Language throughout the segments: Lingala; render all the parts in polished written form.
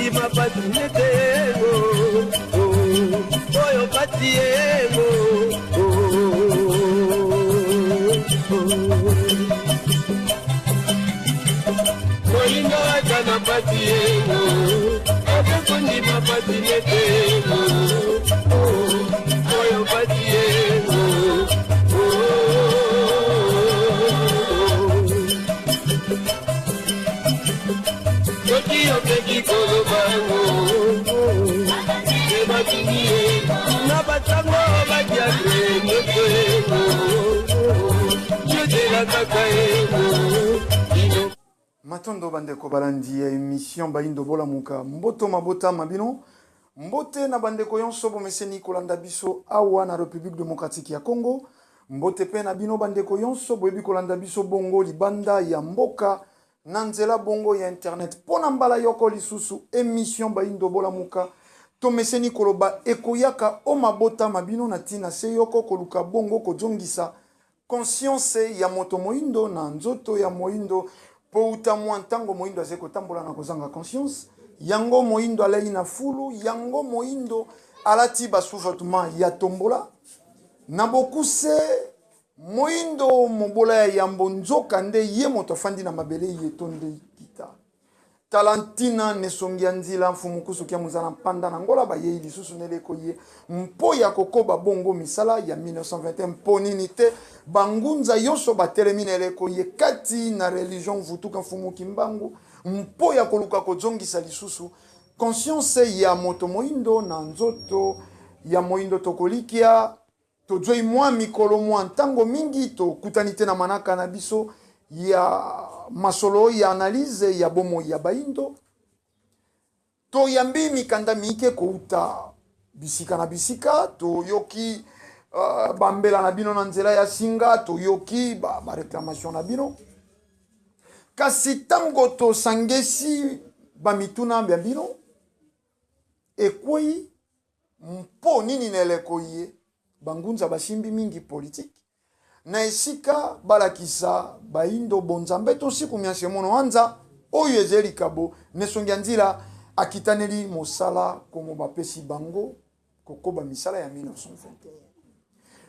kondima pasi nete yengo oyo pasi yengo. Moyindo aza na pasi yengo, aza kondima pasi nete yengo oyo pasi yengo. Soki opeki koloba yango ebatuni ye na basango badiatre nyonso yengo yozela kaka yengo. Matondo bandeko balandi ya emission Bayindo Bolamuka. Mboto mabota ma bino. Mbote na bandeko yonso bomeseni kolanda biso awa na Republique Democratique ya Congo. Mbote pe na bino bandeko yonso boyebi kolanda biso bongo libanda ya mboka na nzela bongo ya internet. Mpo na mbala yoko lisusu emission Bayindo Bolamuka tomeseni koloba ekoyaka o mabota ma bino na ntina se yoko koluka bongo kozongisa conscience ya moto moyindo na nzoto ya moyindo, po uta mwa ntango moyindo azali kotambola na kozanga conscience. Yango moyindo alei na fulu, yango moyindo alati basous-vêtements ya tombola na bokuse. Moyindo mobola ya yambo nzoka nde ye moto afandi na mabele ye to nde kita. Tala ntina nesongi ya nzila mfumu kusu kia muzala mpanda na ngola bayei lisusu neleko ye mpo ya kokoba bongo misala ya 1921. Mpo nini te bangunza yonso batelemi na eleko ye kati na religion mvutuka mfumu Kimbangu mpo ya koluka kozongisa lisusu conscience ya moto moindo na nzoto ya moindo. Tokolikia tozwei mwa mikolo mwa ntango mingi tokutani te na manaka na biso ya masolo ya analyse ya bomoi ya bayindo. Toyambi mikanda miike kouta bisika na bisika, toyoki bambela na bino na nzela ya singa, toyoki ba réclamation na bino. Kasi ntango tosangesi bamituna ya bino ekwei mpo nini na eleko ye bangunza basimbi mingi politike na esika balakisa bayindo bonzambe to siku mianse mono anza oyo ezali likabo nesongi ya nzila akitaneli mosala komo bapesi bango kokoba misala ya 1921.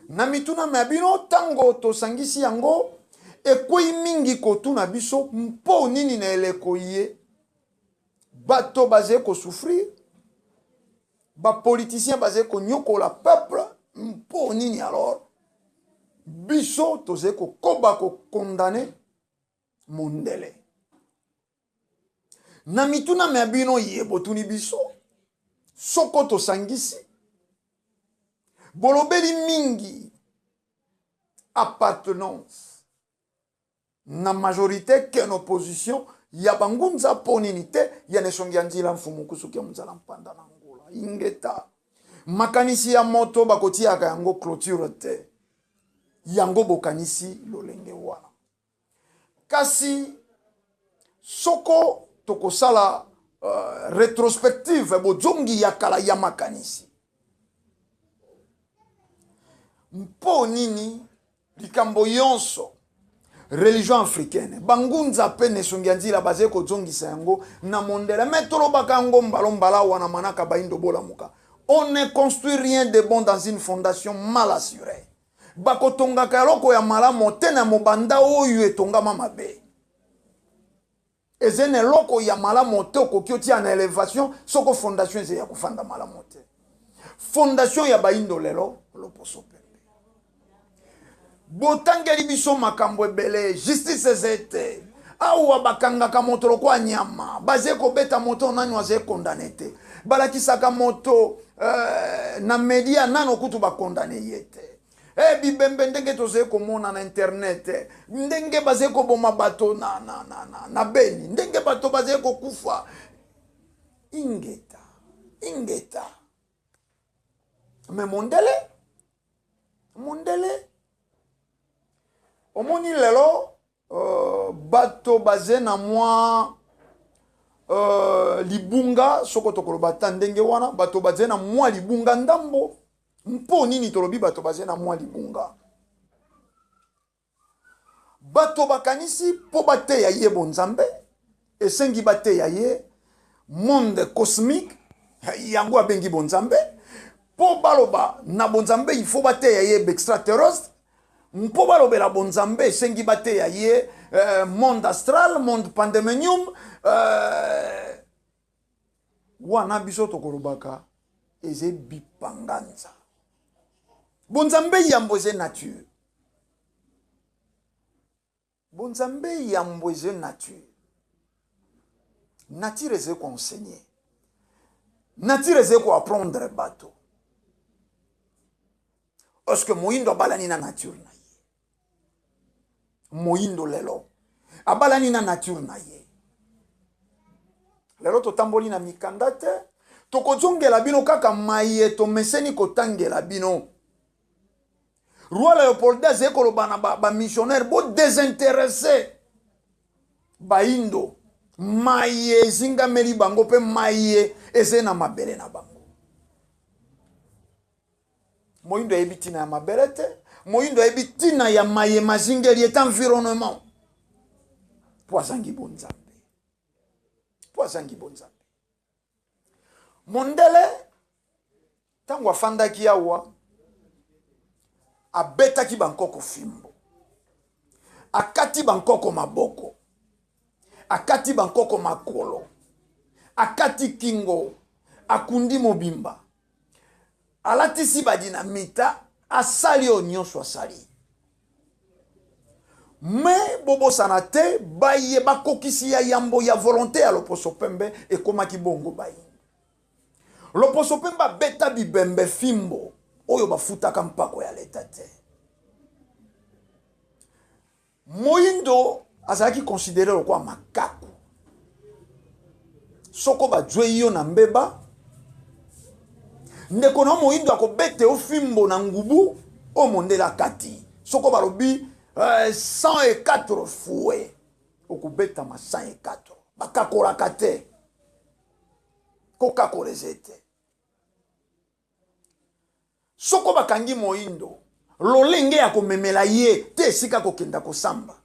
Na mituna ya bino ntango tosangisi yango ekwei mingi kotuna biso mpo nini na eleko ye bato bazali kosouffrir, bapoliticien bazali konyokola peuple, mpo nini alors biso tozali kokoba kokondane mondele. Na mituna ya bino ye botuni biso soko tosangisi bolobeli mingi appartenance na majorité ke na opposition ya bangunza, mpo nini te ya nesongi ya nzila mfumu kusuki ya mozala mpanda na ngola ingeta. Makanisi ya moto bakotiaka yango clôture te, yango bokanisi lolenge wana. Kasi soko tokosala rétrospective bozongi ya kala ya makanisi, mpo nini likambo yonso religion africaine bangunza pe nesongi ya nzila bazali kozongisa yango na mondele? Me tolobaka yango mbala mbala wana manaka bayindo bolamuka, on ne construit rien de bon dans une fondation mal assurée. Bakotongaka eloko ya malamu te na mobanda oyo etongama mabe. Eza na eloko ya malamu te okoki otia na élévation soko fondation eza ya kofanda malamu te. Fondation ya bayindo lelo loposo pembe. Botangeli biso makambo ebele, justice eza ete awa bakangaka moto lokola nyama, bazali kobeta moto nani azali kondane te, balakisaka moto na media nano kutu bakondane ye te. Bibembe ndenge tozali komona na internet, ndenge bazali koboma bato na Beni, ndenge bato bazali kokufa. Ingeta, ingeta. Me mondele, mondele omoni lelo bato baze na mwa libunga, soko tokoloba ta ndenge wana, bato baze na mwa libunga ndambo. Mpo nini tolobi bato baze na mwa libunga? Bato bakanisi mpo bateya ye bonzambe esengi bateya ye. Monde cosmique yango abengi bonzambe. Mpo baloba na bonzambe, il faut bateya ye extraterrestre. Mpo balobela bonzambe, esengi bateya ye monde astral, monde pandemonium. Wana biso tokolobaka eza bipanganza. Bonzambe yambo eza nature. Bonzambe yambo eza nature. Nature eza koenseigner, nature eza koapprendre bato. Parce que moyindo abalani na nature na ye. Moyindo lelo abalani na nature na ye. Lelo totamboli na mikanda te, tokozongela bino kaka maye tomeseni kotangela bino. Roi Léopold azali koloba na bamissionnaire ba bodésintéresser bayindo, maye ezingameli bango mpe maye ezali na mabele na bango. Moyindo ayebi ntina ya mabele te. Moyindo ayebi ntina ya maye mazingeli et environnement, mpo azangi bonzambe, mpo azangi bonzambe. Mondele, ntango afandaki awa, abetaki bankoko fimbo, akati bankoko maboko, akati bankoko makolo, akati kingo, akundi mobimba, alatisi badinamita, asali oyo nyonso asali. Me bobosana te, baye bakokisi ya yambo ya volonté ya loposo pembe ekomaki bongo bayindo. Loposo pembe abeta bibembe fimbo oyo bafutaka mpako ya leta te. Moyindo azalaki considéré lokola makaku. Soko bazwei yo na mbeba, ndeko na moyindo akobete yo fimbo na ngubu oyo mondele akati. Soko balobi 104 fouet, okobetama 104. Bakakolaka te, kokakola eza te. Soko bakangi moyindo, lolenge ya komemela ye te esika kokenda kosamba,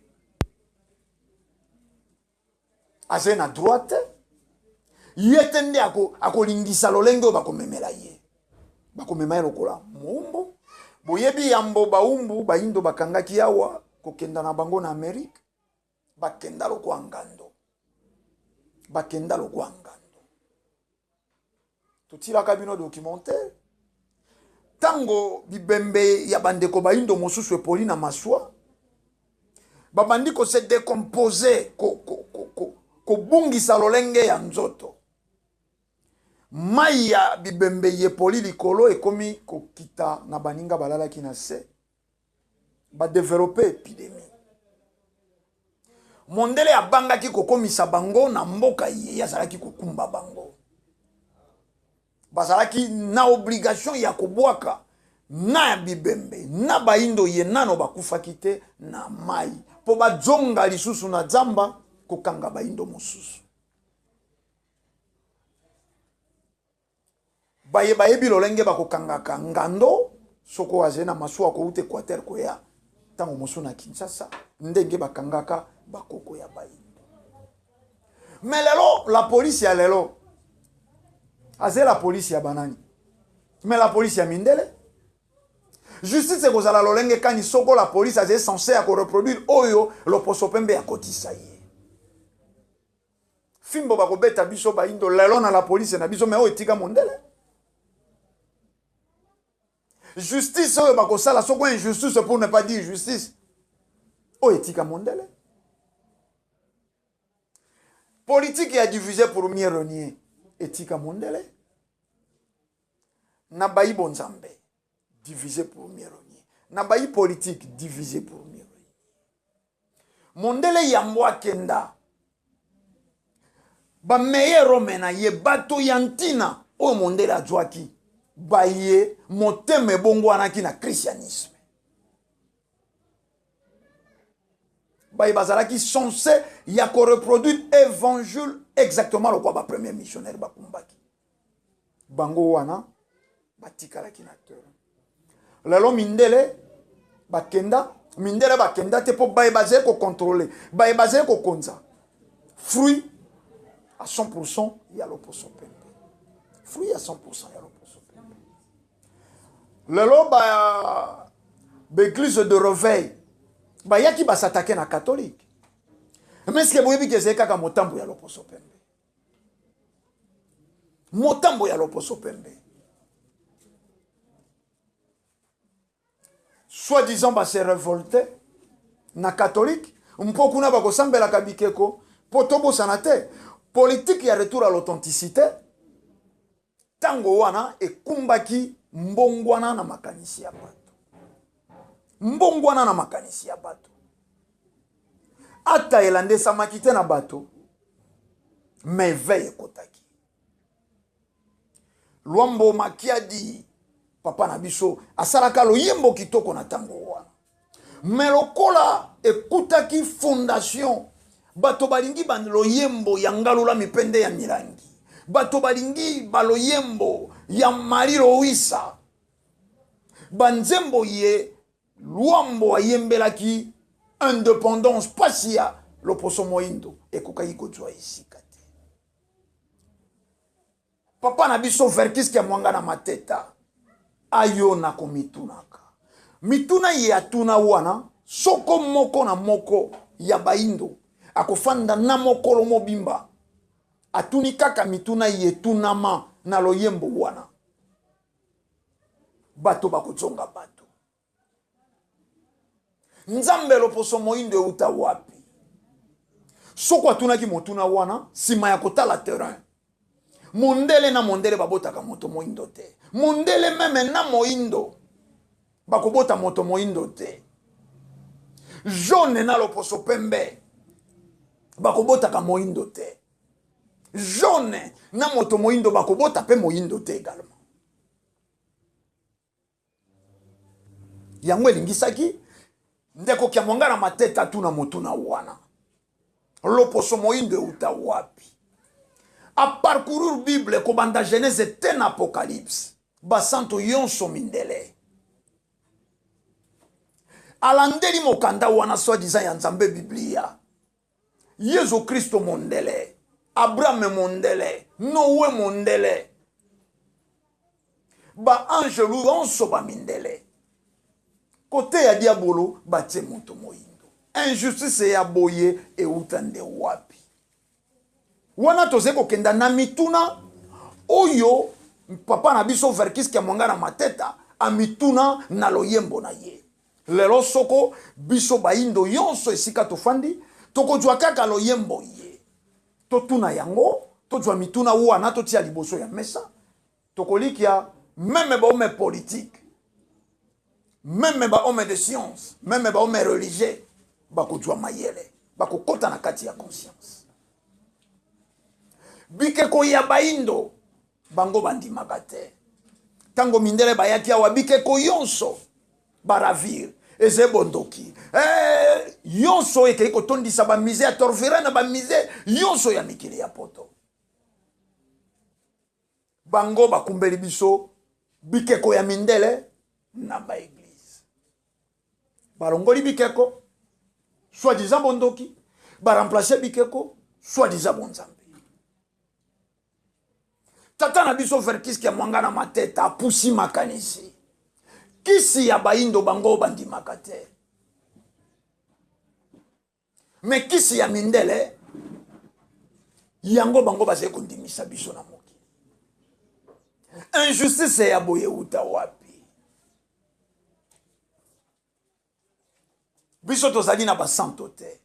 azali na droit te. Ye te nde akolingisa lolenge oyo bakomemela ye. Bakomema ye lokola moumbu. Boyebi yambo baumbu bayindo bakangaki awa kokenda na bango na Amerike, bakenda lokola ngando, bakenda lokola ngando. Totilaka bino documentaire ntango bibembe ya bandeko bayindo mosusu epoli na maswa, babandi kose décomposer, kobungisa lolenge ya nzoto. Mai ya bibembe yepoli likolo ekomi kokita na baninga balalaki na se, badévelopper épidémie. Mondele abangaki kokomisa bango na mboka ye azalaki kokumba bango. Bazalaki na obligation ya kobwaka na bibembe na bayindo ye nano bakufaki te na mai, mpo bazonga lisusu na zamba kokanga bayindo mosusu. Baye bayebi lolenge bakokangaka ngando, soko azali na masuwa kouta Équateur koya ntango mosusu na Kinshasa, ndenge bakangaka bakoko ya bayindo. Mais lelo la police ya lelo azali la police ya banani? Mais la police ya mindele. Justice ekozala lolenge kani soko la police azali censé ya koreproduire oyo loposo pembe akotisa ye? Fimbo bakobeta biso bayindo lelo na la police na biso, mais oyo etika mondele. Justice oyo bakosala, soko injustice pour ne pas dire justice, oyo etika mondele. Politique ya diviser pour mieux régner etika mondele. Na bayi bonzambe, diviser pour mieux régner. Na bayi politique, diviser pour mieux régner. Mondele yambo akenda, bameilleur homme na ye, bato ya ntina oyo mondele azwaki, baye motema ebongwanaki na christianisme, baye bazalaki censé ya koreproduire évangile exactement lokola bapremier missionnaire bakumbaki bango wana, batikalaki na terrain. Lelo mindele bakenda, mindele bakenda te, mpo baye bazali kocontrôler, baye bazali kokonza fruit. À 100% ya loposo pembe. Fruit ya 100% ya loposo pembe. Lelo ba baeglise de reveil bayaki basatake na catholique. Mais ce que boyebi ke ezali kaka motambo ya loposo pembe. Motambo ya loposo pembe. Soi-disant ba se revolter na catholique mpo kuna bakosambelaka bikeko mpo tobosana te politique ya retour à l'authenticité ntango wana ekumbaki mbongwana na makanisi ya bato, mbongwana na makanisi ya bato ata elandesamaki te na bato, mais veille ekotaki. Luambo Makiadi papa na biso asalaka loyembo kitoko na ntango wana, me lokola ekutaki fondation, bato balingi baloyembo ya ngalula mipende ya milangi, bato balingi baloyembo ya Marie Louisa, banzembo ye Luambo ayembelaki independance, pasi ya loposo moindo ekokaki kozwa esika te. Papa na biso Verckys Kiamwanga na Mateta ayo na komitunaka mituna ye atuna wana, soko moko na moko ya baindo akofanda na mokolo mobimba atuni kaka mituna ye etunama na loyembo wana, bato bakozonga bato. Nzambe loposo moindo euta wapi? Soko atunaki motuna wana nsima ya kotala terrain, mondele na mondele babotaka moto moindo te, mondele meme na moindo bakobota moto moindo te, jaune na loposo pembe bakobotaka moindo te, jaune na moto moindo bakobota pe moindo te également. Yango elingisaki ndeko Kiamwanga na Mateta atuna motuna wana, loposo moindo euta wapi? A parcourir Bible kobanda Genèse te na Apocalypse, basanto yonso mindele. Alandeli mokanda wana soi-disant ya Nzambe Biblia, Yesu Kristo mondele, Abraham mondele, Noe mondele, ba angelu yonso ba mindele. Kote ya diabolo batie moto moyindo. Injustice ya boye euta nde wapi? Wana tozali kokenda na mituna oyo papa na biso Verckys Kiamwanga na Mateta amituna na loyembo na ye. Lelo soko biso baindo yonso esika tofandi tokozwa kaka loyembo ye, totuna yango, tozwa mituna wana totia liboso ya mesa, tokolikia meme ba homme politique, meme ba homme de science, meme ba homme religieux bakozwa mayele, bakokota na kati ya conscience. Bikeko ya baindo bango bandimaka te. Tango mindele bayaki awa, bikeko yonso baravir eza bondoki, yonso ekei kotondisa ba musée ya Torvera na ba musée yonso ya mikili ya poto. Bango bakumbeli biso bikeko ya mindele na ba église. Balongoli bikeko soi-disant bondoki, ba remplacer bikeko soi-disant bonzambe. Tata na biso Verckys Kiamwanga na Mateta apusi makanisi. Kisi ya baindo bango bandimaka te. Me kisi ya mindele yango bango bazali kondimisa biso na mokili. Injustice ya boye euta wapi? Biso tozali na basanto te.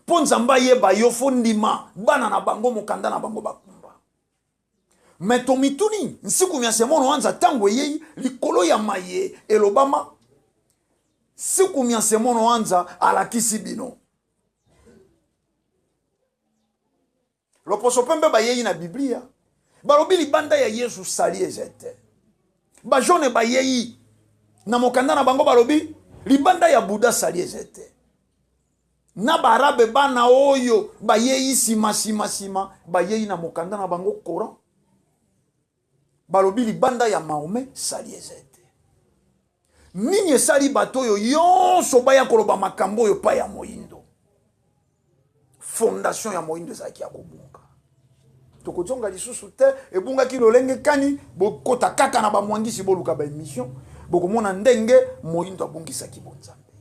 Mpo Nzambe ayeba yo, fo ndima bana na bango mokanda na bango bakumba. Me tomituni nsiku mya semono anza ntango eyei likolo ya maye elobama, siku mya semono anza alakisi bino. Loposo pembe bayei na Biblia balobi libanda ya Yesu sali eza te. Ba jaune bayei na mokanda na bango balobi libanda ya Bouddha sali eza te. Na ba arabe bana oyo bayei sima sima sima bayei na mokanda na bango Coran balobi libanda ya Mahomet sali eza te. Nini esali bato oyo yonso baya koloba makambo oyo pa ya moyindo? Fondation ya moyindo ezalaki ya kobunga. Tokozonga lisusu te, ebungaki lolenge kani, bokota kaka na bamwangisi, boluka ba émission, bokomona ndenge moyindo abungisaki bonzambe.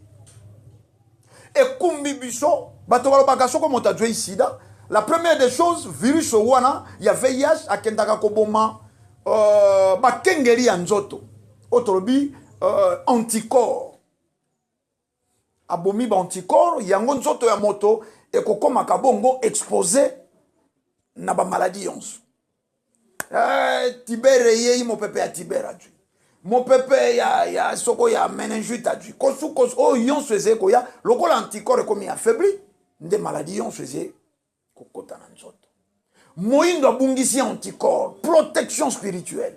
Ekumbi biso, bato balobaka soko moto azwi sida, la première des choses, virus wana ya VIH akendaka koboma bakengeli ya nzoto, oyo tolobi anticorps. Abomi ba anticorps yango, nzoto ya moto ekokomaka bongo exposé na bamaladi yonso. Tibere eyei, mopepe ya tibere azwi, mopepe ya soko ya meningite azwi, kosu kosu oyo nyonso ezali koya, lokola anticorps ekomi affaibli, nde maladi nyonso ezali kokota na nzoto. Moyindo abungisi anticorps, protection spirituelle,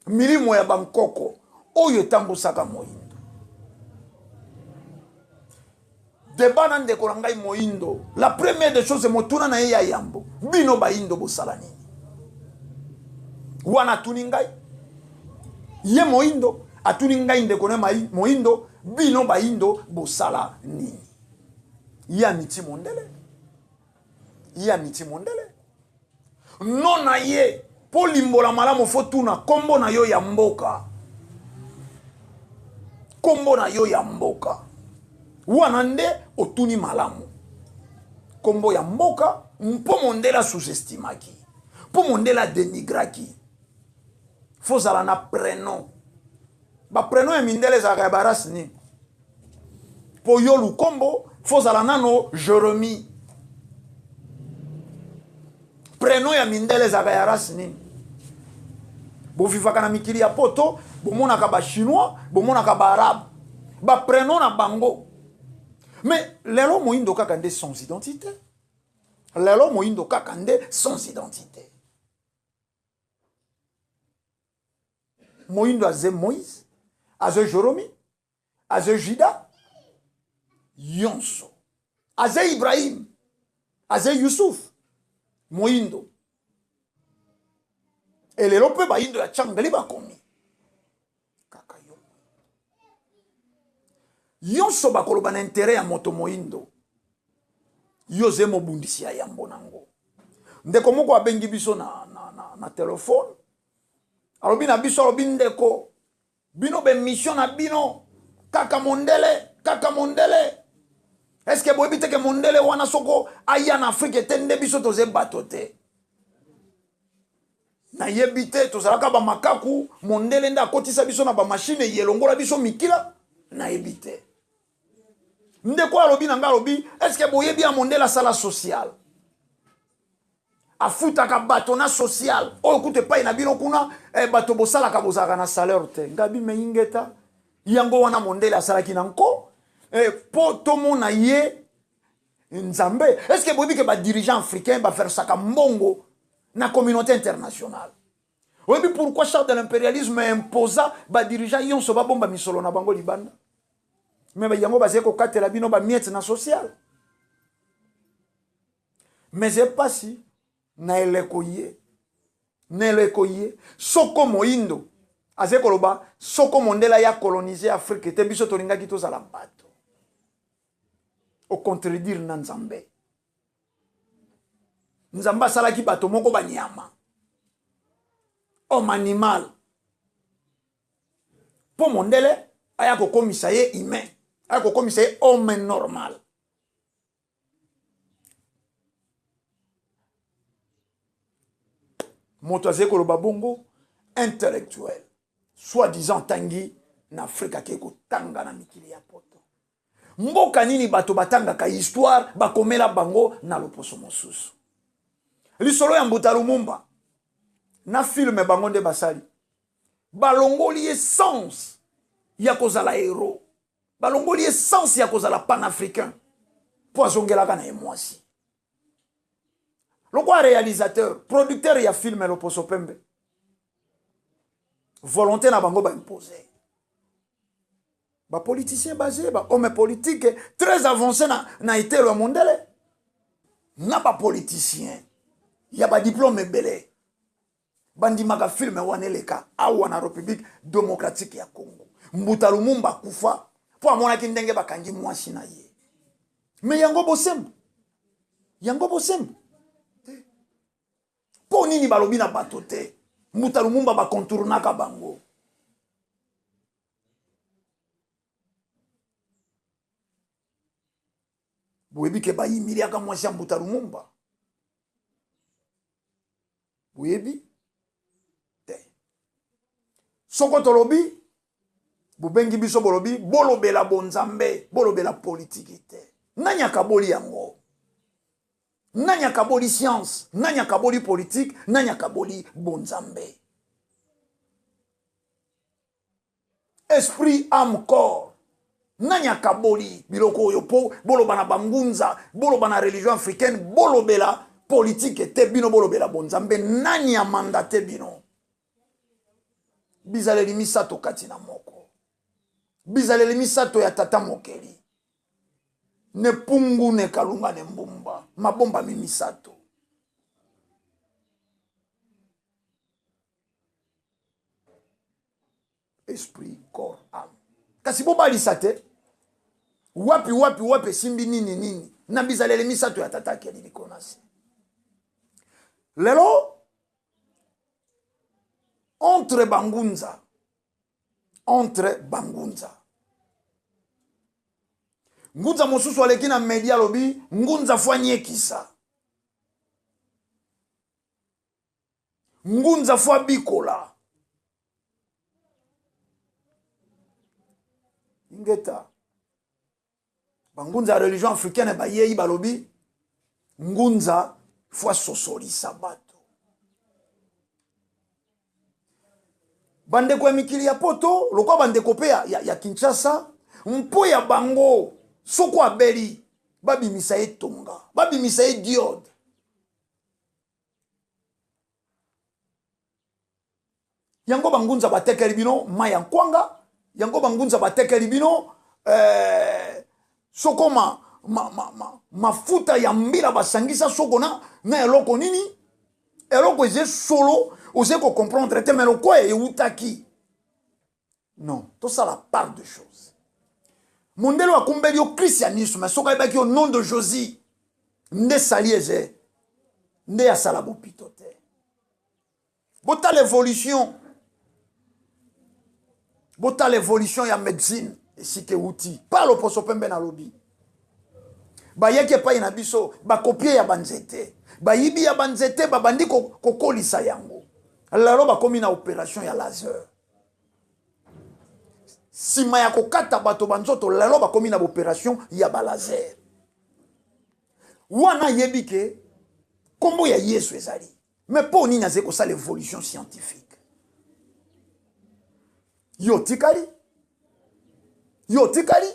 milimo ya bankoko oyo etambusaka moyindo. Débat na ndeko na ngai moyindo, la première des choses, motuna na ye ya yambo: bino bayindo bosala nini? Wana atuni ngai, ye moyindo atuni ngai, ndeko na moyindo: bino bayindo bosala nini? Ye amiti mondele, ye amiti mondele no na ye. Mpo limbola malamu, faut tuna nkombo na yo ya mboka. Nkombo na yo ya mboka wana nde otuni malamu, nkombo ya mboka, mpo mondele asous-estimaki, mpo mondele adénigraki. Faut ozala na prénom. Baprénom ya mindele ezalaka ya barace nini? Mpo yo Lukombo, faut ozala nano Jérémie. Prénom ya mindele ezalaka ya race nini? Bovivaka na mikili ya Poto, bomonaka Bachinois, bomonaka Baarabe, baprénom na bango. Mais lelo moyindo kaka nde sans identité, lelo moyindo kaka nde sans identité. Moyindo aze Moïse, aze Jérémie, aze Juda yonso, aze Ibrahim, aze Yusuf, moyindo. Elelo mpe bayindo ya Tiangali bakomi kaka yo nyonso, bakoloba na intérêt ya moto moyindo. Yo oze mobundisi ya yambo nango. Ndeko moko abengi biso na telefone, alobi na biso, alobi: ndeko, bino baémission na bino kaka mondele, kaka mondele. Est-ce boyebi te ke mondele wana, soko aya na Afrike te, nde biso toze bato te? Nayebi te, tozalaka bamakaku, mondele nde akotisa biso na bamashine, elongola biso mikila. Nayebi te. Ndeko alobi na ngai, alobi: est-ce boyebi ya mondele asala social, afutaka bato na social oyo kutu epai na bino kuna, bato bosalaka, bozalaka na salaire te? Ngabi meingeta yango wana mondele asalaki na nko, mpo tomona ye Nzambe. Est-ce boyebi ke badirigeant africain baversaka mbongo na communauté internationale? Oyebi pourquoi charte de l'impérialisme imposa badirigeant nyonso babomba misolo na bango libanda? Mais yango bazali kokatela bino bamiettes na social. Mais epasi na eleko ye, na eleko ye, soko moyindo azali koloba, soko mondele ya coloniser Afrique te, biso tolingaki tozala bato. Ocontredire na Nzambe. Nzambe asalaki bato moko banyama, homme animal, mpo mondele aya kokomisa ye humain, aya kokomisa ye homme normal. Moto azali koloba bongo, intellectuel soi-disant, tangi na Afrika, ake kotanga na mikili ya Poto. Mboka nini bato batangaka histoire, bakomela bango na loposo mosusu? Lisolo ya Mbuta Lumumba na film bango nde basali, balongoli ye sens ya kozala héros, balongoli ye sens ya kozala panafricain, mpo azongelaka na ye mwasi. Lokola réalisateur, producteur ya film Loposo Pembe, volonté na bango baimpose. Bapoliticien baze, bahomme politique très avancé na etelo ya mondele, na bapoliticien ya badiplôme ebele, bandimaka film wana eleka awa na République démocratique ya Congo. Mbuta Lumumba akufa mpo amonaki ndenge bakangi mwasi na ye. Mais yango bosembo, yango bosembo te. nini balobi na bato te? Mbuta Lumumba bacontournaka bango. Boyebi ke bayimiliaka mwasi ya Mbuta Lumumba? Boyebi te. Soko tolobi, bobengi biso, bolobi bolobela bonzambe, bolobela politiki te. Nani akaboli yango? Nani akaboli science? Nani akaboli politike? Nani akaboli bonzambe? Esprit, âme, corps. Nani akaboli biloko oyo mpo boloba na bangunza, boloba na religion africaine, bolobela politike te, bino bolobela bonzambe? Nani amandate bino? Bizaleli misato kati na moko, bizaleli misato ya tata mokeli, ne pungu ne kalunga ne mbumba, mabombami misato. Esprit, corps, âme. Kasi bobalisa te. Wapi, wapi, wapi esimbi nini nini na bizaleli misato ya tata akeli likolo na se? Lelo entre bangunza, entre bangunza, ngunza mosusu aleki na media, alobi ngunza fo anyekisa, ngunza fo abikola. Ingeta. Bangunza ya religion africaine bayei, balobi ngunza fo asosolisa bato. Bandeko ya mikili ya poto, lokola bandeko mpe ya Kinshasa, mpo ya bango soko abeli, babimisa ye tonga, babimisa ye diode. Yango bangunza batekeli bino mai ya nkwanga, yango bangunza batekeli bino soko mafuta ya mbila basangisa soko na eloko nini, eloko eze solo, oze kocomprendre te, mais lokola eutaki non, tosala part de choses. Mondele akumbeli yo christianisme, soki ayebaki yo nom de Josie nde sali eze nde asala bopito te. Botala évolution, botala évolution ya médecine esika euti. Pa loposo pembe nalobi, bayaki epai na biso, bakopie ya banzete, bayibi ya banzete, babandi kokolisa yango. Lelo bakomi na opération ya laser nsima ya kokata bato banzoto. Lelo bakomi na opération ya balaser wana. Ayebi ke nkombo ya Yesu ezali, mais mpo nini azali kosala évolution scientifique? Yo tikali, yo tikali,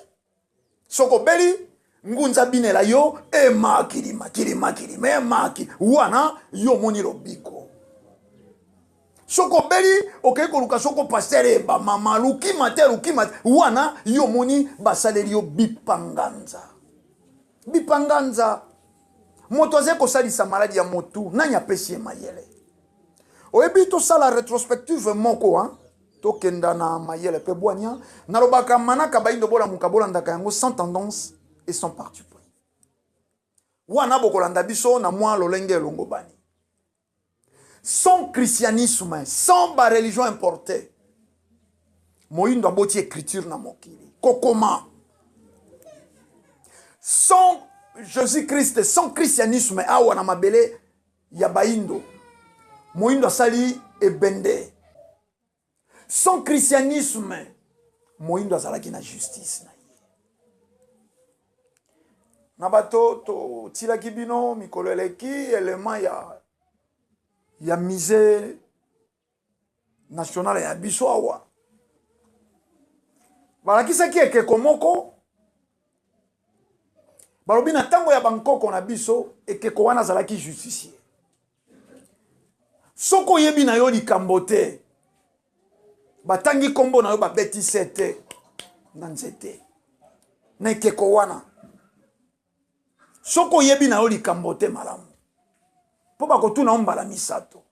soki obeli, ngunza binela yo emakili makili makili emaki wana, yo omoni lobiko. Soki obeli, okei koluka soko pasteur ebamama lukima te, lukima te wana, yo omoni basaleli yo bipanganza, bipanganza. Moto azali kosalisa maladi ya motu, nani apesi ye mayele? Oyebi, tosala rétrospective moko hein? Tokenda na mayele mpe bwania. Nalobaka manaka bayindo bolamuka, bolandaka yango sans tendance et sans parti pris. Wana bokolanda biso na mwa lolenge elongo bani, sans christianisme, sans bareligion importée. Moyindo aboti écriture na mokili, kokoma. Sans Jésus Christ, sans christianisme awa na mabele ya bayindo, moyindo asali ebende. Sans christianisme, moyindo azalaki na justice na ye. Na bato totilaki bino mikolo eleki élément ya musée national ya biso awa, balakisaki ekeko moko, balobi na ntango ya bankoko na biso, ekeko wana azalaki justicier. Soki oyebi na yo likambo te, batangi nkombo na yo, babeti se te na nzete na ekeko wana. Soki oyebi na yo likambo te malamu, mpo bakotuna yo mbala misato.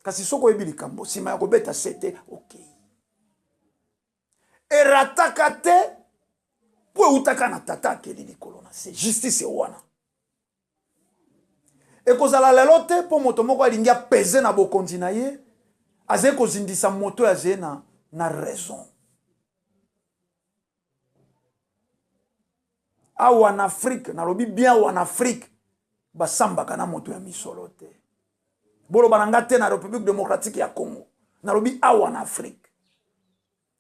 Kasi soki oyebi likambo, nsima ya kobeta se te, okei. Erataka te, mpo eutaka na tata akeli likolo na se. Justice wana. Ekozala lelo te mpo moto moko alingi apese na bokonzi na ye, azali kozindisa moto oyo azali na raison. Awa na Afrique, nalobi bien awa na Afrique, basambaka na moto ya misolo te. Boloba na nga te na République démocratique ya Congo. Nalobi awa na Afrique.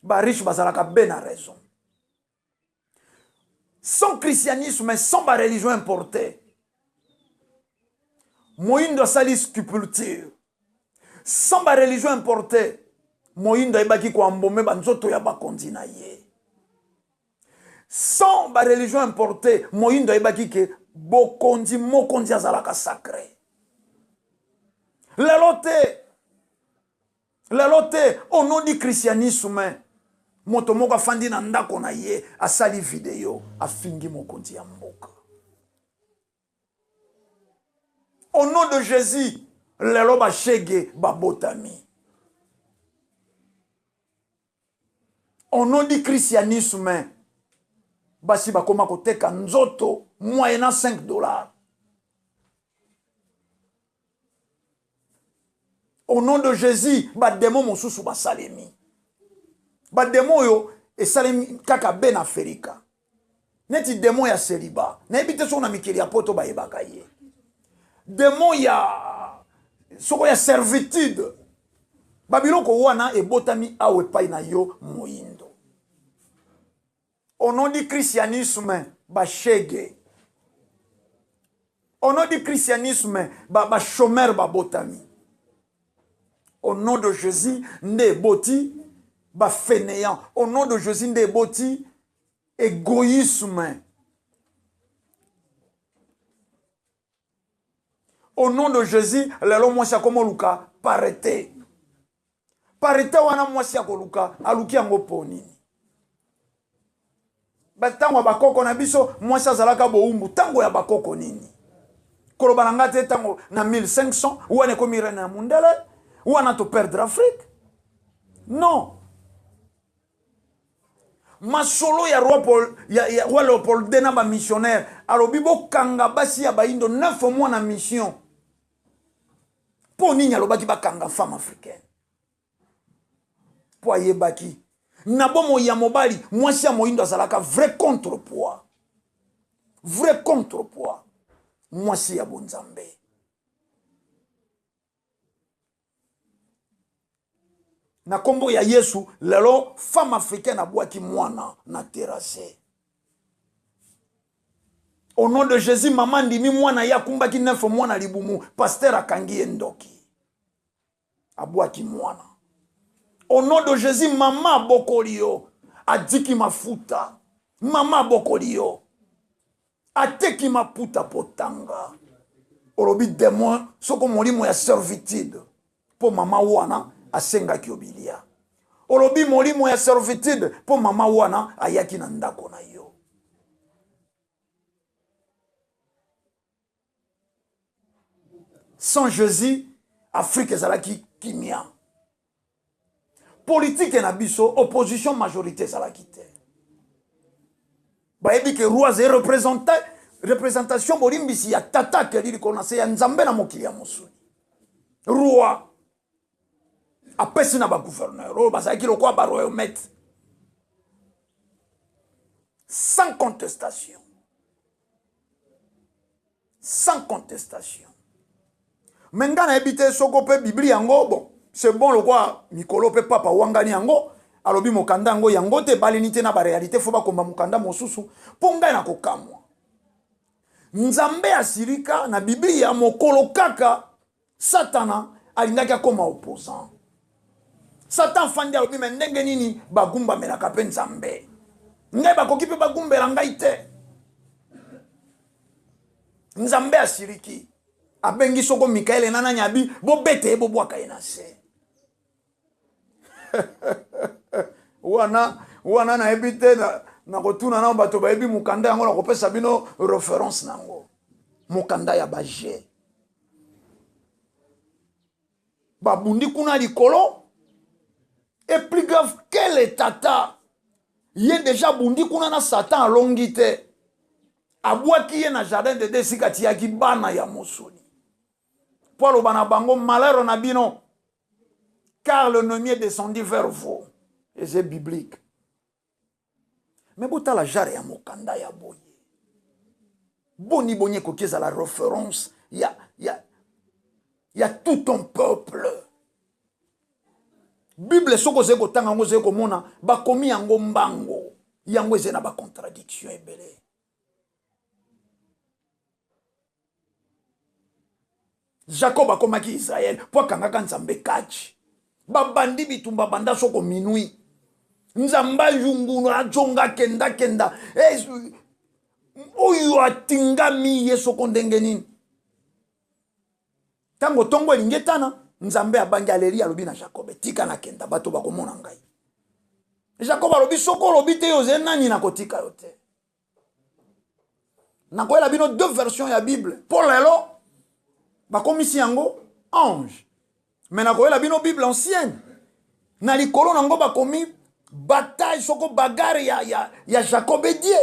Ba riche bazalaka be na raison. Sans christianisme, sans ba religion importée. Moyindo asali sculpture. Sans ba religion importée, moyindo ayebaki koambome ba nzoto ya bakonzi na ye. Sans ba religion importée, moyindo ayebaki ke bokonzi mokonzi azalaka sacré. Lelo te, lelo te, au nom du christianisme, moto moko afandi na ndako na ye, asali video, afingi mokonzi ya mboka. Au nom de Jésus, lelo bashege babotami. Au nom du christianisme, basi bakoma koteka nzoto moyennant 5 $. Au nom de Jésus, bademo mosusu basalemi. Bademo oyo esalemi kaka be na Afrika. Neti demo ya célibat. Nayebi te soko na mikili ya poto bayebaka ye. Demo ya soko ya servitude. Babiloko wana ebotami awa epai na yo moyindo. Au nom du christianisme, bashege. Au nom du christianisme, ba chômeur babotami. Au nom de Jésus, nde eboti ba fainéant. Au nom de Jésus, nde eboti égoïsme. Au nom de Jésus, lelo mwasi akoma oluka parité. Parité wana mwasi akoluka, aluki yango po nini? Batango ya bakoko na biso, mwasi azalaka bowumbu. Tango ya bakoko nini? Koloba na nga te tango na 1500, wana ekomi reine ya mundele, wana to perdre Afrique. Non. Masolo ya roi Paul, ya roi Léopold II na ba missionnaire, alobi bokanga basi ya bayindo 9 mois na mission. Po nini alobaki bakanga femme africaine? Po ayebaki na bomoi ya mobali, mwasi ya moyindo azalaka vrai contrepoids. Vrai contrepoids. Mwasi ya bonzambe. Na kombo ya Yesu, lelo femme africaine abwaki mwana na terrasse. Au nom de Jésus, mama ndimi mwana ye akumbaki 9 mois na libumu, pasteur akangi ye ndoki. Abwaki mwana. Au nom de Jésus, mama abokoli yo, adiki mafuta. Mama abokoli yo, ateki maputa potanga. Olobi démon soko molimo ya servitude po mama wana asengaki yo bilia. Olobi molimo ya servitude po mama wana ayaki na ndako na yo. Sans Jésus, Afrique ezalaki kimia. Politique na biso, opposition majorité ezalaki te. Bayebi ke roi azali représentation bolimbisi ya tata akeli likolo na se ya Nzambe na mokili ya mosuni. Roi apesi na ba gouverneur oyo bazalaki lokola ba royaume sans contestation. Sans contestation. Mais nga nayebi te soko pe Biblia yango, bon, c'est bon lokola mikolo pe papa wangani yango, alobi mokanda yango yango te baleni te na ba réalité, faut bakomba mokanda mosusu po ngai nakokamwa. Nzambe asirika na Biblia mokolo kaka Satana alingaki akoma opposant. Satan afandi alobi me ndenge nini bagumbamelaka pe Nzambe? Ngai bakoki pe bagumbela ngai te. Nzambe asiriki, abengi soko Mikaele na nani abi bobete ye bobwaka ye na se. Wana nayebi te na kotuna na bato bayebi mokanda yango, nakopesa bino référence nango. Mokanda ya baje. Babundi kuna likolo. Et plus grave, quel est tata? Ye déjà bundi kuna na Satan alongi te. Abwaki ye na jardin de Dieu esika atiyaki bana ya mosuni. mpo aloba na bango malheur na bino, car l'ennemi est descendu vers vous. Eza biblique. Me botala genre ya mokanda ya boye, boni boni ekoki ezala référence ya tout un peuple? Bible, soki ozali kotanga yango, ozali komona bakomi yango mbango, yango ezali na bacontradiction ebele. Jacob akomaki Israel mpo akangaka Nzambe kachi. Babandi bitumba banda soko minuit, Nzambe ayungunu ajonga kenda kenda, oyo atingami ye soko ndenge nini. Ntango ntongo elingi etana, Nzambe abangi, aleli, alobi na Jacob: "Tika nakenda, bato bakomona ngai." Jacob alobi: "Soko olobi te yo ozali nani, nakotika yo te." Nakoyela bino deux versions ya Bible, mpo lelo bakomisi yango ange, me nakoyela bino Bible ancienne. Na likolo nango bakomi bataille soko bagarre ya Jacob et Dieu.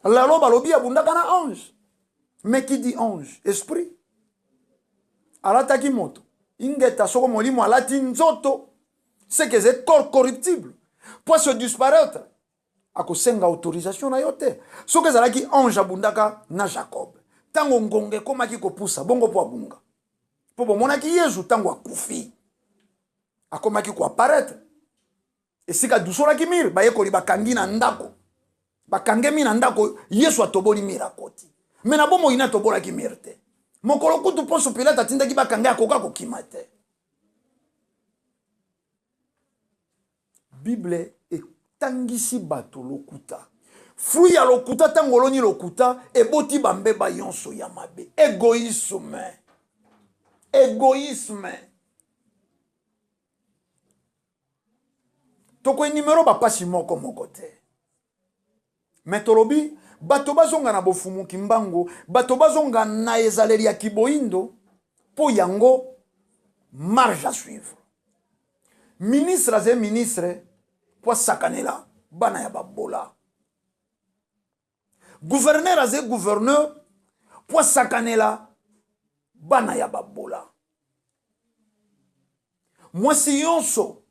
Lelo balobi abundaka na ange, mais qui dit ange, esprit alataki moto. Ingeta, soko molimo alati nzoto, c'est que eza corps corruptible. Po se disparaître, akosenga autorisation na yo te. Soki ezalaki ange abundaka na Jacob, ntango ngonga ekomaki kopusa bongo mpo abunga, mpo bomonaki Yezu ntango akufi akomaki koapparaître esika adusolaki mur. Bayekoli bakangi na ndako, bakangemi na ndako, Yesu atoboli mur, akoti. Me na bomoi na atobolaki mur te. Mokolo kutu Ponso Pilate atindaki bakanga, akoka kokima te. Bible etangisi bato lokuta. Fruit ya lokuta, ntango oloni lokuta, eboti bambeba nyonso ya mabe. Égoïsme, égoïsme. Tokoénumérer bapasi moko moko te, me tolobi bato bazonga na bofumuki mbangu, bato bazonga na ezaleli ya kiboyindo, mpo yango marche à suivre. Ministre azali ministre mpo asakanela bana ya babola. Gouverneur azali gouverneur mpo asakanela bana ya babola. Mwasi nyonso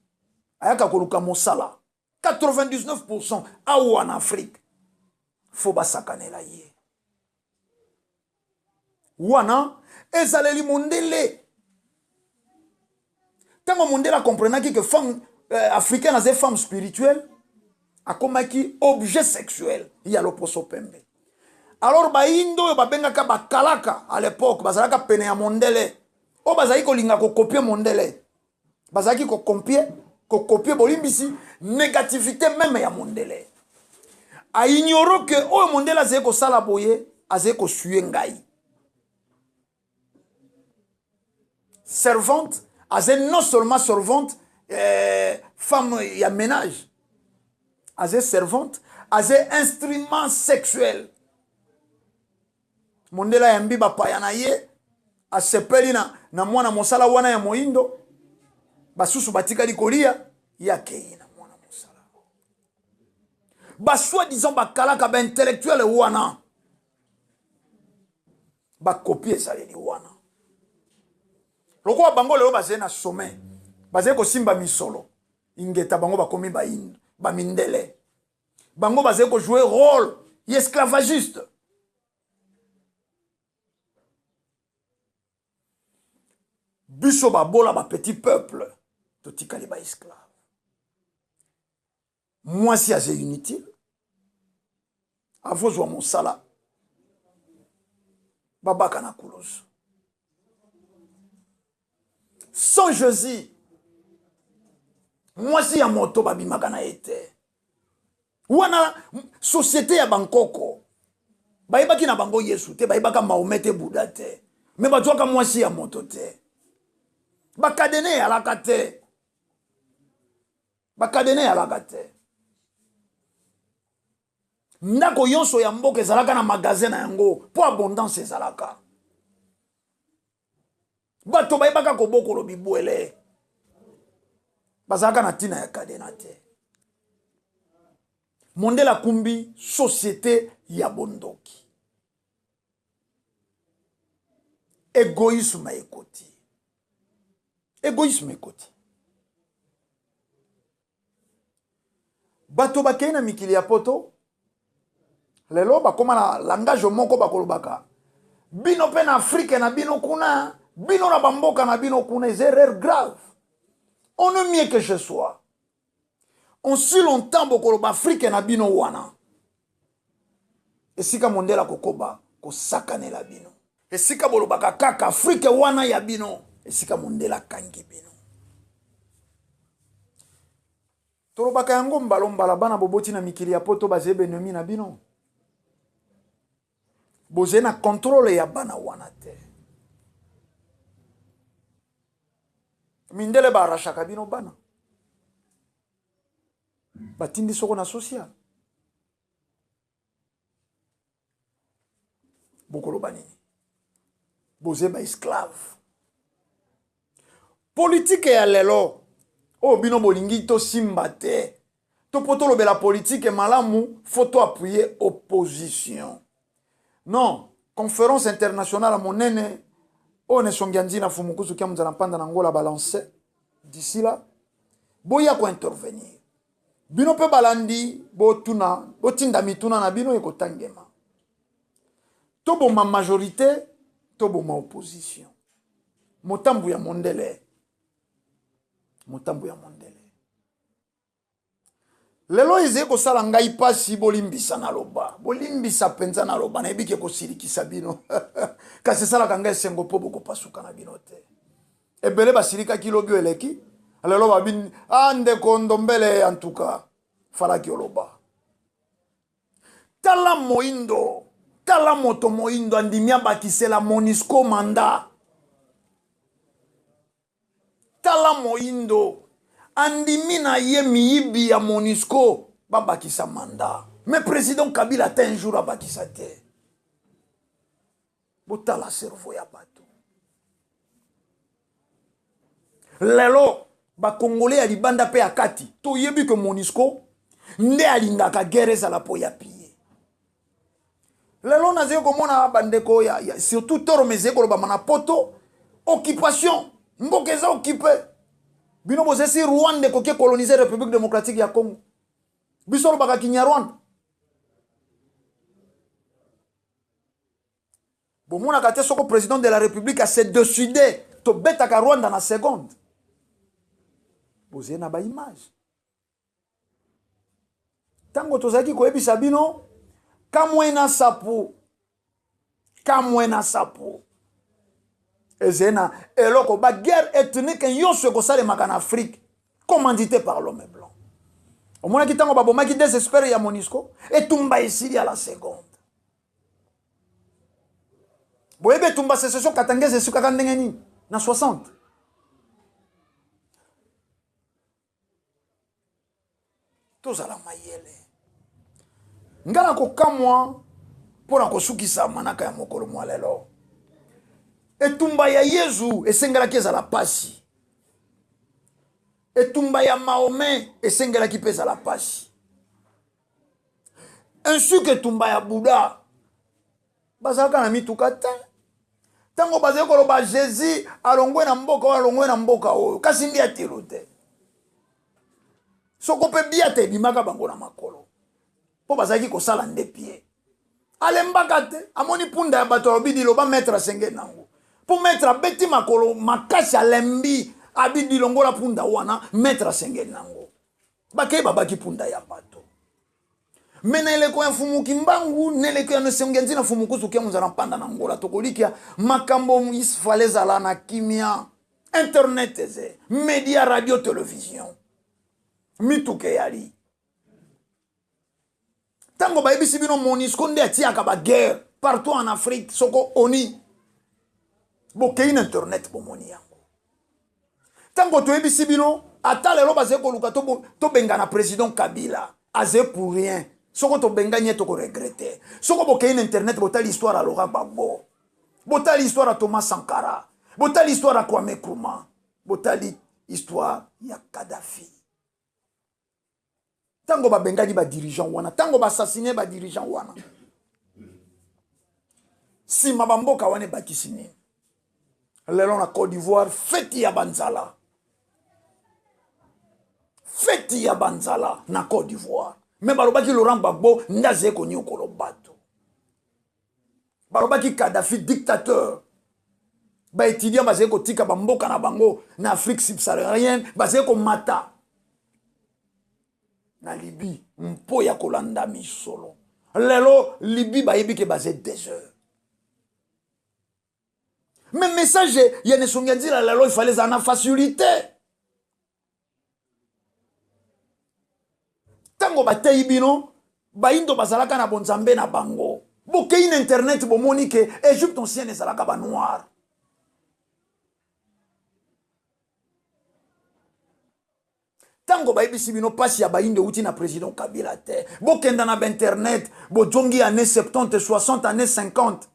ayaka koluka mosala, 99% awa na Afrique, fo basakanela ye. Wana ezaleli mondele. Ntango mondele acomprenaki ke femme africaine azali femme spirituelle, akomaki objet sexuel ya loposo pembe. Alors bayindo oyo babengaka bakalaka à l'époque, bazalaka pene ya mondele, oyo bazalaki kolinga kocopier mondele, bazalaki kocopier, bolimbisi, négativité même ya mondele. Aignorer ke oyo mondele azali kosala boye, azali kosue ngai. Servante azali non seulement servante, femme ya ménage, azali servante, azali instrument sexuel. Mondele ayambi bapaya na ye, asepeli na mwana mosala wana ya moyindo. Basusu batikali kolia, ye akei na mwana mosala. Basoi-disant bakalaka, baintellectuel wana, bacopier ezaleli wana. Lokola bango lelo bazali na sommet, bazali kosimba misolo, ingeta, bango bakomi bayindo, bamindele. Bango bazali kojouer rôle ya esclavagiste. Biso babola, bapetit peuple, totikali baesclave. Mwasi aza inutile, avozwa mosala, babaka na kulusu. Sans Jésus, mwasi ya moto babimaka na ye te. Wana société ya bankoko, bayebaki na bango Yesu te, bayebaka Mahomet te, Buda te, me bazwaka mwasi ya moto te. Bacadenas eyalaka te, bacadenas eyalaka te. Ndako nyonso ya mboka ezalaka na magasin na yango, mpo abondance ezalaka. Bato bayebaka kobokolo bibwele, bazalaka na ntina ya cadenas te. Mondele akumbi société ya bondoki. Egoïsme ekoti. Egoïsme ekoti. Bato bakei na mikili ya poto lelo bakoma na langage moko bakolobaka bino mpe na Afrike na bino kuna, bino na bamboka na bino kuna, eza erreur grave. On est mieux que chez soi. Aussi longtemps bokoloba Afrike na bino wana, esika mondele akokoba kosakanela bino. Esika bolobaka kaka Afrike wana ya bino, esika mondele akangi bino. Tolobaka yango mbala mbala, bana boboti na mikili ya poto bazali benemi na bino. Bozali na contrôle ya bana wana te. Mindele baarrachaka bino bana, batindi soko na social. Bokoloba nini? Bozali ba esclave. Politike ya lelo oyo bino bolingi tosimba te, to po tolobela politike malamu, faut to appuyer opposition. Non, conférence internationale monene oyo na esongi ya nzina Fumukuzu kia Munzala Mpanda na Angola balance d'ici là, boya ko intervenir. Bino pe balandi botuna, botinda mituna na bino ekotangema. Toboma majorité, toboma opposition. Motambu ya mondele. Motambu ya mondele. Lelo ezali kosala ngai pasi, bolimbisa naloba. Bolimbisa penza naloba, nayebi ke kosilikisa bino. Kasi esalaka ngai esengo po bokopasuka na bino te. Ebele basilikaki lobi eleki. Lelo babi, ah, ndeko Ndombele, en tout cas, falaki oloba. Tala moindo, tala moto moindo andimi abakisela MONUSCO mandat. Tala moindo andimi na ye miyibi ya MONUSCO babakisa mandat. Mais président Kabila ata un jour abakisa te. Botala cerveau ya bato. Lelo ba Congolais ya libanda pe ya kati toyebi que MONUSCO nde alingaka guerre ezala po ya piller. Lelo nazali komona bandeko ya, ya surtout toro mezali kolobama na poto occupation, mboka eza occupé. Bino bozesi Rwanda ekoki coloniser République démocratique ya Congo. Biso lobaka Kinyarwanda. Bomonaka te soko président de la République a se décider tobetaka Rwanda na seconde. Bozali na ba image. Tango tozalaki koyebisa bino Kamwena Sapu, Kamwena Sapu ezali na eloko ba guerre ethnique nyonso ekosalemaka na Afrique commandité par l'homme blanc. Omonaki tango babomaki des experts ya MONUSCO, etumba esili à la seconde. Boyebi etumba sécession katangese esukaka ndenge nini na 60. Tozala mayele. Nga na kokamwa mpo na kosukisa manaka ya mokolo mwa lelo. Etumba ya Yezu esengelaki ezala pasi. Etumba ya Mahomet esengelaki mpe ezala pasi. Ainsi que etumba ya Bouddha. Bazalaka na mituka te. Tango bazali koloba Jésus alongwe na mboka oyo, alongwe na mboka oyo, kasi nde atelo te. Soko mpe biata ebimaka bango na makolo mpo bazalaki kosala nde pie. Alembaka te, amoni punda ya bato alobi liloba maître asenge nango. Mpo maître abeti makolo makasi alembi, abi dilongola punda wana, maître asenge nango. Bakei babaki punda ya bato. Me na eleko ya Mfumu Kimbangu, na eleko ya Nsongi ya Nzina Mfumu Kuzu Kiamu Nzala Mpanda na Angola, tokolikia makambo isfale ezala na kimia. Internet eze, media, radio, television, mituka eyali. Tango bayebisi bino MONUSCO nde atiaka ba guerre partout en Afrique, soko ONU, bokei na internet bomoni yango. Tango toyebisi bino ata lelo bazali koluka tobengana président Kabila, aze pour rien. Soko tobengani ye toko regretter. Soko bokei na internet botali histoire ya Laurent Gbagbo, botali histoire ya Thomas Sankara, botali histoire ya Kwame Nkrumah, botali histoire ya Kadhafi. Tango babengani ba dirigeant wana, tango ba assassiner ba dirigeant wana, sima ba mboka wana ebakisi nini? Lelo na Côte d'Ivoire, feti ya banzala. Feti ya banzala na Côte d'Ivoire. Mais balobaki Laurent Gbagbo nde azali konyokolo bato. Balobaki Kadhafi dictateur. Ba étudiants bazali kotika ba mboka na bango na Afrique subsaharienne, bazali komata na Libye mpo ya kolanda misolo. Lelo Libye bayebi ke baze désert. Mais message ya Nesongi Nzila lelo il fallait ezala na facilité. Ntango bateyi bino bayindo bazalaka na bonzambe na bango, bokei na internet bomoni ke Egypte ancienne ezalaka ba noir. Ntango bayebisi bino pasi ya bayindo euti na président Kabila te, bokenda na ba internet bozongi année 70, 60, année 50.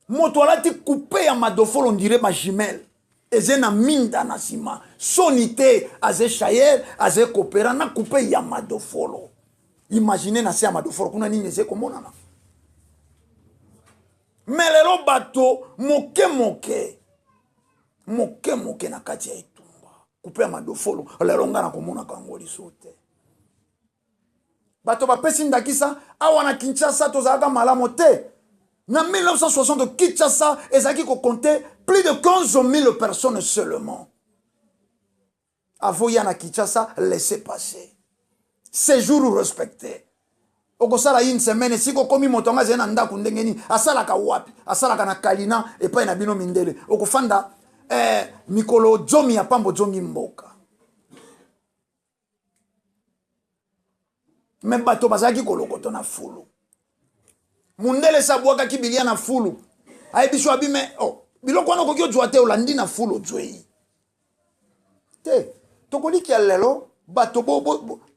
Moto alati coupe ya madofolo ndire ba jumelle eze na minda na nsima, soni te, aze chayer, aze kopera na coupe ya madofolo. Imagine na se ya madofolo kuna nini eze komonana. Me lelo bato moke moke moke moke na kati ya etumba coupe ya madofolo lelo nga nakomonaka yango lisusu te. Bato bapesi ndakisa awa na Kinshasa tozalaka malamu te. Na 1960 Kinshasa ezalaki kocompte plus de 15 000 personnes seulement. Avoya na Kinshasa laissez passer. Séjour respecté. Okosala une semaine esika okomi moto yango azali na ndako ndenge nini, asalaka wapi? Asalaka na Kalina epai na bino mindele. Okofanda mikolo zomi ya pambo zongi mboka. Me bato bazalaki kolokoto na fulu. Mundele se abwakaki bilia na fulu, ayebi so abi me oh, biloko wana okoki ozwa te, olandi na fulu ozwei te. Tokolikia lelo bato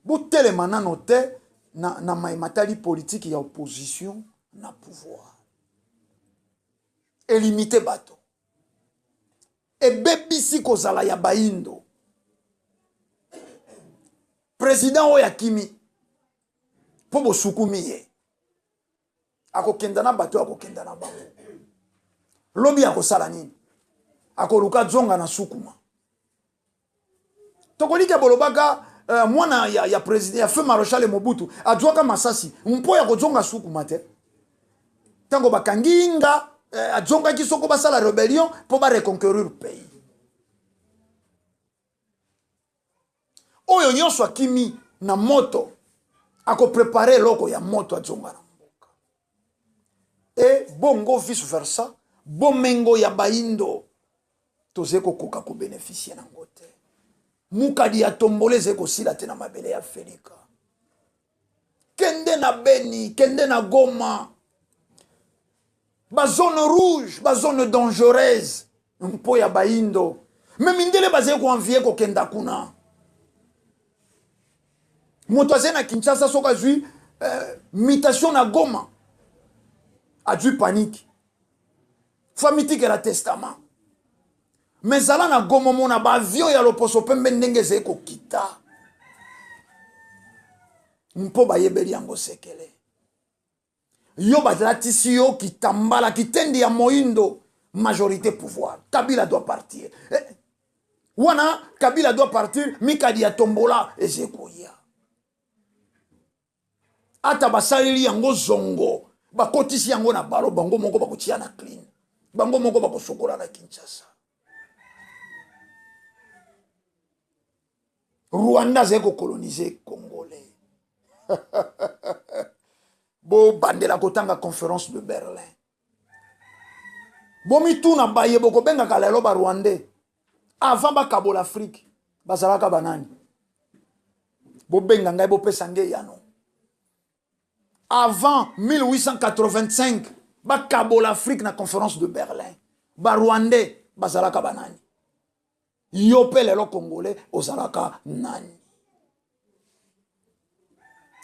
botelema nano te na mai matali politiki ya opposition na pouvoir elimite bato, ebebisi kozala ya bayindo. Président oyo akimi mpo bosukumi ye, akokenda na bato, akokenda na bango. Lobi akosala nini? Akoluka zonga na sukuma. Tokolika bolobaka mwana ya président ya feu maréchal Mobutu azwaka masasi mpo ya kozonga sukuma te. Tango bakangi nga azongaki soko basala rébellion mpo ba reconquérir pays. Oyo nyonso akimi na moto akoprepare eloko ya moto azonga na mboka. E bongo vice versa, bomengo ya bayindo toze kokoka kobénéficie nango te. Mukadi ya tombole eze kosila te na mabele ya Felika. Kende na Beni, kende na Goma, ba zone rouge, ba zone dangereuse mpo ya bayindo. Me mindele bazali koenvie kokenda kuna. Moto azali na Kinshasa soki azwi mutation na Goma, azwi panique, famitikela testament. Me zala na Goma omona ba avion ya loposo pembe ndenge ezali kokita mpo bayebeli yango sekele. Yo balatisi yo kitambala kitendi ya moindo, majorité pouvoir. Kabila doit partir. Wana Kabila doit partir, mikadi ya tombola eze koya. Ata basaleli yango zongo, bakotisi yango na balo, bango moko bakotia na clean, bango moko bakosokola na Kinshasa. Rwanda azali kokolonize Congolais. Bobandela kotanga conférence de Berlin. Bomituna baye bokobengaka lelo ba Rwandais avant bakabola Afrique bazalaka banani? Bobenga ngai bopesa ngai yano. Avant 1885 bakabola Afrique na conférence de Berlin, ba Rwandais bazalaka banani? Yo pe lelo Congolais ozalaka nani?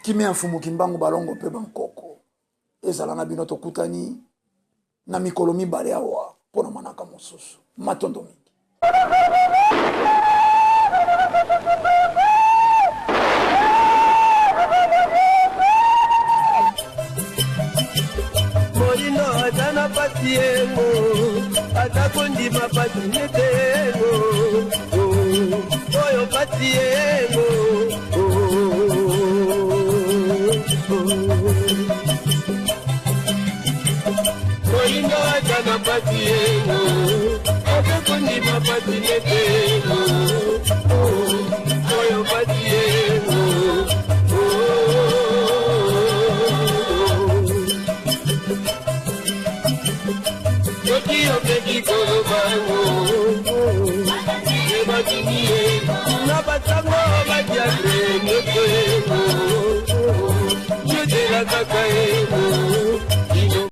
Kimia mfumu Kimbangu balongo pe bankoko ezala na bino. Tokutani na mikolo mibale awa mpona manaka mosusu. Matondo mingi. Moyindo aza na pasi yengo. pasi nete oyo pasi yengo. Moyindo aza na pasi yengo, akokondima pasi nete oyo pasi yengo. Soki omeki kolobango ebatindi ye na basango badiatre nyonso yengo, yozela kaka yengo.